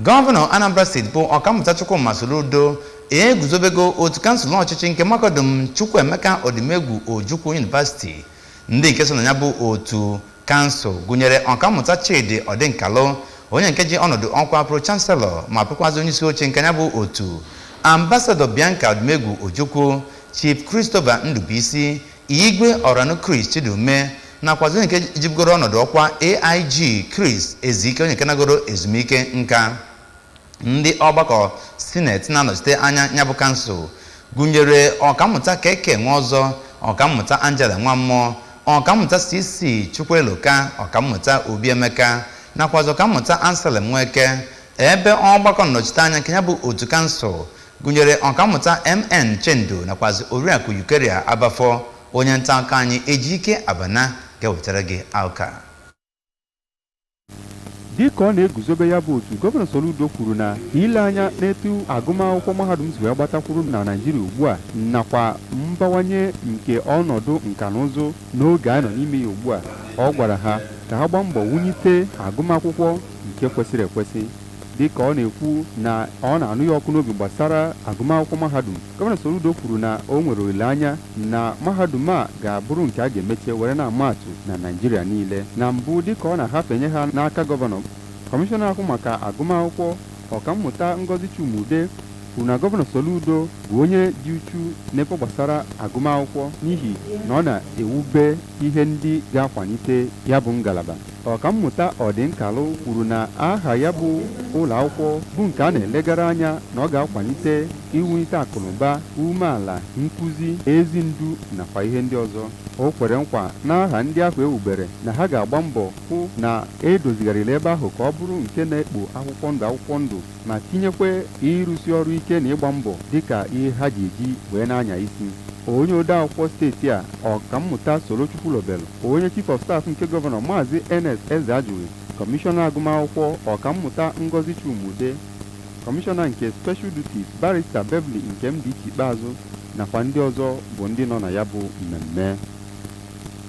Gọvanọ Anambra Steeti bụ Ọkammụta Chukwuma Soludo eguzobego otu kansụl ọchịchị nke Mahadum Chukwuemeka Odumegwu Ojukwu University. Ndị nke so na ya bụ otu kansụl gụnyere Ọkammụta Chidi Ọdịnkalụ, onye nke ji ọnọdụ ọkwa pro chancellor ma bụkwazị onye isi oche nke ya bụ otu, Ambassador Bianca Odumegwu Ojukwu, Chief Christopher Ndubuisi, Igwe Oranu Chris Chidume, nakwazi onye nke jibugoro ọnọdụ ọkwa AIG Chris Ezike, onye nke nagoro ezumike nka. Ndị ọgbakọ sineti na-anọchite anya ya bụ kansụl gụnyere Ọkammụta Keke Nwaọzọ, Ọkammụta Angela Nwammụọ, Ọkammụta CC Chukwueloka, Ọkammụta Obi Emeka, nakwazi Ọkammụta Anselm Nweke, ebe ọgbakọ nnọchite anya nke ya bụ otu kansụl gụnyere Ọkammụta MN Chendo nakwazi Oriakụ Eucharia Abafọ. Onye nta akụkọ anyị Ejike Abana ga-ewetara gị akụkọ. Dịka ọ na-eguzobe ya bụ otu, Gọvanọ Soludo kwuru na ile anya n'etu agụmakwụkwọ mahadum si wee gbatakwuru na Naịjirịa ugbu a nakwa mbawanye nke ọnọdụ nka na ụzụ n'oge anyị nọ n'ime ya ugbu a, ọ gwara ha ka ha gbaa mbọ wulite agụmakwụkwọ nke kwesịrị ekwesị. Dịka ọ na-ekwu na ọ na-anụ ya ọkụ n'obi gbasara agụmakwụkwọ mahadum, Gọvanọ Soludo kwuru na o nwere olileanya na mahadum a ga-abụrụ nke a ga-emeche were na-ama atụ na Naịjirịa niile. Na mbụ, dịka ọ na-ahafenye ha n'aka gọvanọ, kọmishọna ahụ maka agụmakwụkwọ, Ọkammụta Ngozi Chuma-Udeh, kwuru na Gọvanọ Soludo bụ onye dị uchu n'ebe gbasara agụmakwụkwọ n'ihi na ọ na-ewube ihe ndị ga-akwalite ya bụ ngalaba. Ọkammụta Ọdịnkalụ kwuru na aha ya bụ ụlọ akwụkwọ bụ nke a na-elegara anya na ọ ga-akwalite iwulite akụnụba, umeala, nkụzi, ezi ndu nakwa ihe ndị ọzọ. O kwere nkwa n'aha ndị ahụ ewubere na ha ga-agba mbọ hụ na edozigharịrị ebe ahụ ka ọ bụrụ nke na-ekpo akwụkwọ ndụ akwụkwọ ndụ, ma tinyekwe ịrụsi ọrụ ike na ịgba mbọ dịka ihe ha ji eji wee na-anya isi. Onye odeakwụkwọ steeti a, Ọkammụta Solo Chukwulobelu, onye chief of staff nke gọvanọ, Maazị Ernest Ezeajughi, kọmishọna agụmakwụkwọ, Ọkammụta Ngozi Chuma-Udeh, kọmishọna nke special duties, Barrister Beverly Nkemdiche Ikpeazụ, nakwa ndị ọzọ bụ ndị nọ na ya bụ mmemme.